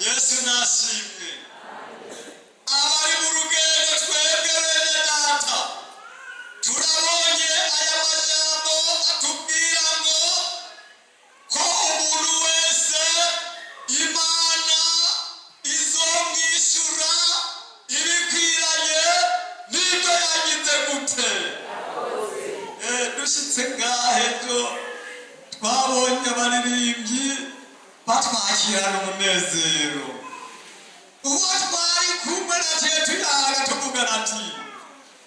Yesu nashimwe. Abari mu rugendo twebwe bene data turabonye aya majambo atubwira ngo ko umuntu wese Imana izomwishyura ibikwiranye n'ibyo yagize gute. Dushitse ngahe ejo twabonye abaririmbyi batwakirana umunezero. Uwo twari kumwe na twe tuyaga tuvugana ati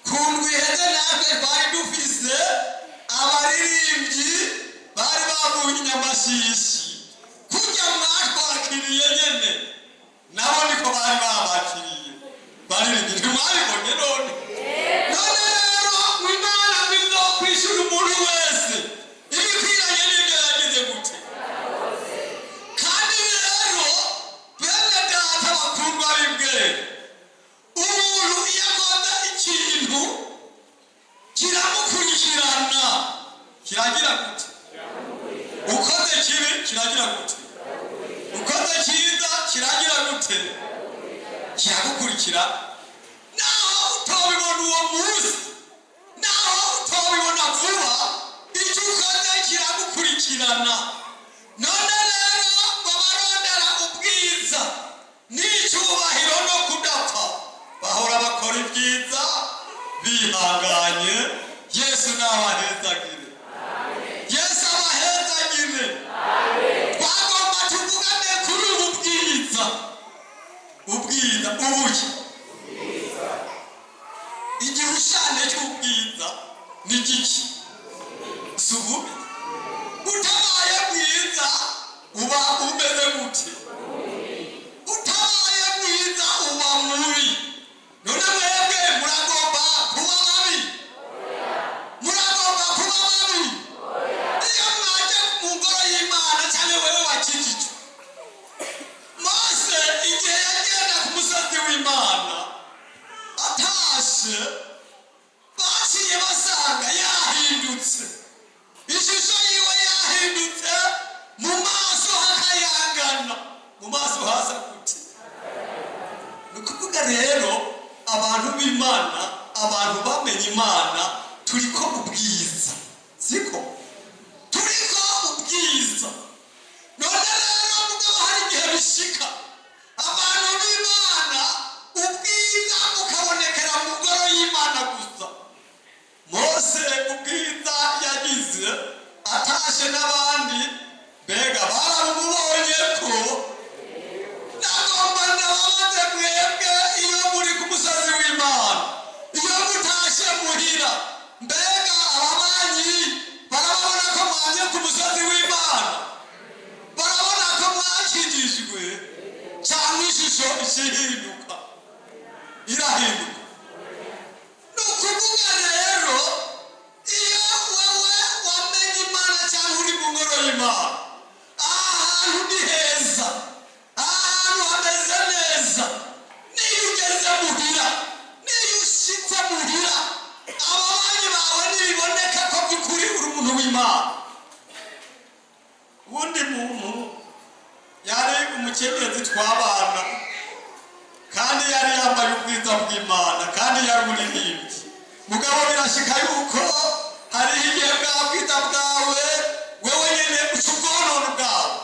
ku ndwi iheze natwe twari dufise abaririmbyi bari bavuye inyamashishi kurya mwatwakiriye nyene nabo niko bari babakiriye baririmbyi ntimwabibonye none. None rero Imana izokwishyura umuntu wese ibikwiranye n'ibyo yagize gute. Kandi rero bene data bakundwa b'ibwere, umuntu iyo akoze ikintu kiramukurikirana, kiragira gute? Ukoze kibi kiragira gute? Ukoze cyiza kiragira gute? Kiragukurikira. Naho utobibona uwo munsi, naho utobibona vuba, icyo ukoze kiragukurikirana. None rero ngo barondera ubwiza n'icyubahiro no kudapfa bahora bakora ibyiza bihanganye. Yesu nabahezagire. Yesu abahezagire. Twagomba tuvugane kuri ubu bwiza. Ubwiza ubuki igihushane cy'ubwiza ni giki? Si ububi. Utabaye mwiza uba umeze gute? Utabaye mwiza uba mubi. None mwebwe muragomba kuba babi? Muragomba kuba babi? Iyo mwaje mu ngoro y'Imana cyangwa wewe wakijijwe, Mose igihe yagenda ku musozi w'Imana atashe, baciye basanga yahindutse, ishusho yiwe yahindutse, mu maso hakayangana, mu maso hasa gute? Ni ukuvuga rero abantu b'Imana, abantu bamenye Imana, turiko ubwiza, siko? Turiko ubwiza. None rero mugabo hari igihe bishika abantu b'Imana ubwiza bukabonekera mu ngoro y'Imana gusa. Mose ubwiza yagize atashe n'abandi mbega barabumubonye ko. Nagomba ndababaze mwebwe, iyo muri ku musozi w'Imana, iyo mutashe muhira, mbega ababanyi barababona ko mwamye ku musozi w'Imana? Barabona ko mwakijijwe? Cyangwa ishusho ikihinduka, irahinduka? Ni ukuvuga rero iyo wewe wamenye Imana cyangwa uri mu ngoro y'Imana, aha hantu ni heza, aha hantu hameze neza. Niyo ugeze muhira, niyo ushitse muhira, ababanyi bawe ntibiboneka ko by'ukuri uri umuntu w'Imana. Uwundi muntu yari umukenyezi twabana, kandi yari yambaye ubwiza bw'Imana, kandi yari umuririmbyi. Mugabo birashika yuko hariho igihe bwa bwiza bwawe wewe nyene uca ubwonona ubwawe.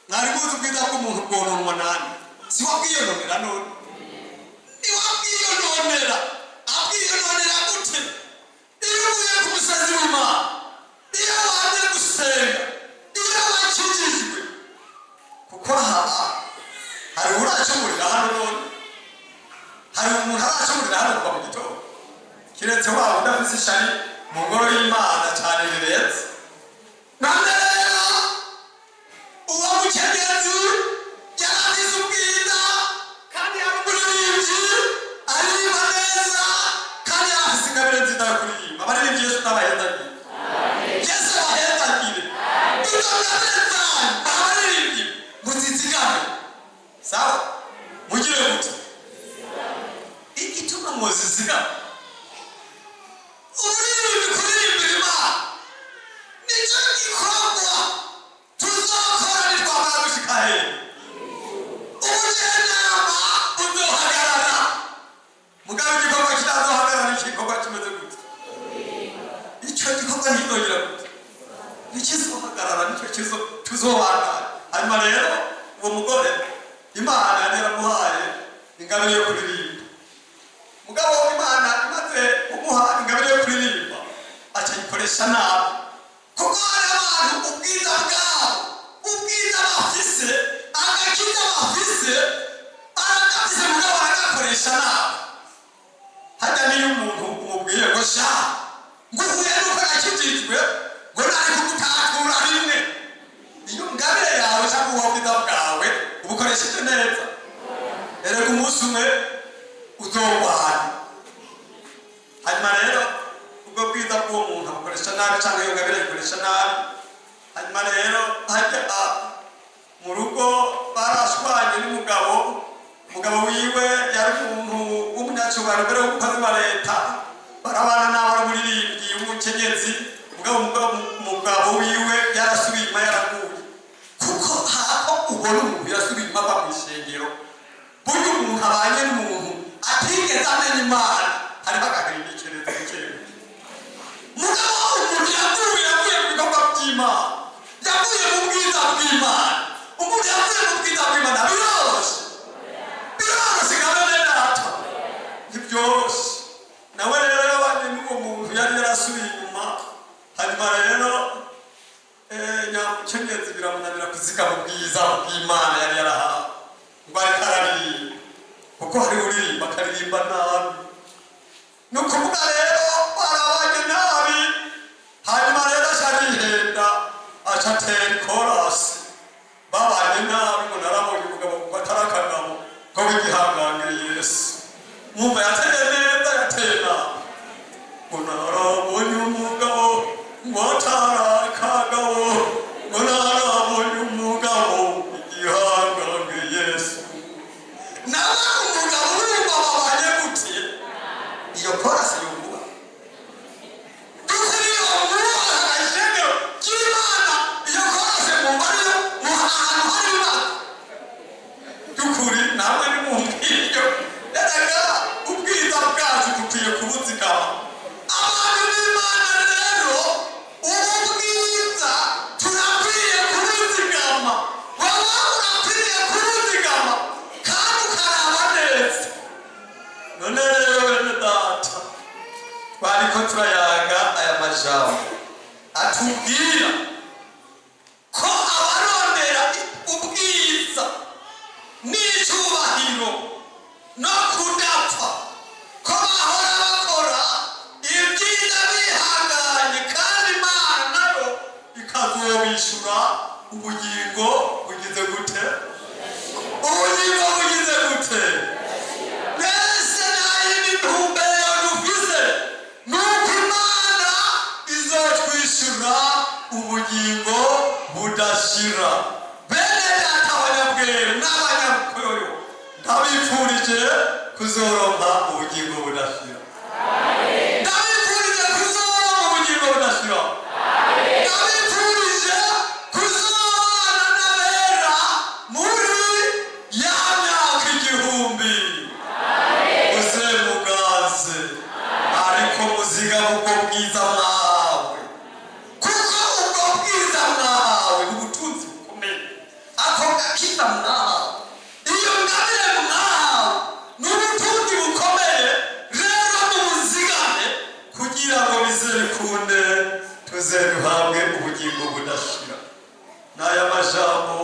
Mwari muzi ubwiza bw'umuntu bwononwa nani? Si wabwiyononera? None niwabwiyononera. Abwiyononera gute? Iyo uvuye ku musozi w'Imana, iyo waje gusenga, iyo wakijijwe, kuko haba hari uracumurira hano. None hari umuntu aracumurira hano kuva mu gitondo, kiretse waba udafise ishari mu ngoro y'Imana cyane rirenze. None rero uwo mukenyezi yaragize ubwiza, kandi yari umuririmbyi aririmba neza, kandi yarafise ingabire nziza yo kuririmba. Abaririmbyi, Yesu n'abahezagire. Yesu abahezagire. Izo ngabire zanyu abaririmbyi muzizigame, sawa? Mugire gute? Igituma muzizigame, ururimi kuririmbira Imana nicyo gikorwa tuzakora nitwamara gushika hehe? Imana yari yaramuhaye ingabire yo kuririmba. Mugabo Imana imaze kumuha ingabire yo kuririmba acayikoresha nabi, kuko hari abantu ubwiza bwabo, ubwiza bafise, agakiza bafise, baragafise mugabo baragakoresha nabi. Hajya niyo umuntu umubwiye ngo sha nguhuye nuko nakijijwe ngo nari kugutatura rimwe, iyo ngabire yawe cyangwa uwo bwiza bwawe ubukoresheje neza, erega umunsi umwe uzogwana. Hanyuma rero ubwo bwiza bw'uwo muntu abukoresha nabi cyangwa iyo ngabire ayikoresha nabi. Hanyuma rero hajya mu rugo barashwanye n'umugabo. Umugabo wiwe yari umuntu w'umunyacyubahiro mbere w'umukozi wa leta, barabana nawe ari umuririmbyi w'umukenyezi. Umugabo wiwe yarasubiye inyuma, yaraguye, kuko hako ubona umuntu yasubiye inyuma ava mu ishengero. Burya umuntu abanye n'umuntu atigeze amenya Imana hariho agahindukirezo bukebuke. Mugabo umuntu yaguye, yaguye mu bikorwa by'Imana, yaguye mu bwiza bw'Imana. Umuntu yaguye mu bwiza bw'Imana biroroshye, biroroshye nka bene data, ntibyoroshe. Nawe rero yabanye n'uwo muntu yari yarasubiye inyuma. Hanyuma rero nyamukenyezi biramunanira kuzigama ubwiza bw'Imana yari yarahawe, ngo ariko araririmba, kuko hari uririmba akaririmba nabi. Ni ukuvuga rero barabanye nabi. Hanyuma rero aca arihenda, aca atera ikorasi. Babanye nabi ngo narabonye umugabo ngo atari akagabo ngo w'igihangange Yesu. Mwumva yateye neza, yateye nabi. Ngo narabonye umugabo ngo atari akagabo, ngo narabonye umugabo igihangange Yesu. Nawe umugabo urumva babanye gute? Iyo korasi yumva dukuri mwubaha ishengero ry'Imana. Iyo korasi mwumva ariyo mu ahantu hari Imana dukuri, namwe nimumbwire. Erega ubwiza bwacu dukwiye kubuzigama. Abantu b'Imana rero ubu bwiza turakwiye kubuzigama. Wowe urakwiye kubuzigama kandi ukaraba neza. None rero bene data, twariko turayaga aya majambo atubwira ko abarondera ubwiza n'icyubahiro no kudapfa, ko bahora bakora ibyiza bihanganye, kandi Imana nayo ikazobishura ubugingo bugize gute? Ubugingo bugize gute? Mbese nta yindi ntumbero dufise, nuko Imana izotwishyura ubugingo budashira. Bene data, abanyabweru n'abanyabukoyo, ndabifurije kuzoronka ubugingo budashira. Ndabifurije kuzoronka ubugingo budashira. Ndabifurije kuzobana n'abera muri ya myaka 1000. Muze mugaze, ariko muzigama ubwo bwiza mwahawe, kuko ubwo bwiza mwahawe ni ubutunzi bukomeye. Ako gakiza mwahawe, iyo ngabire mwahawe ni ubutunzi bukomeye. Rero mubuzigame kugira ngo bizebikunde tuze duhabwe ubugingo budashira. N'aya majambo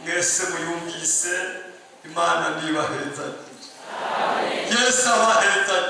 mwese muyumvise, Imana nibahezagire. Yesu abahezagire.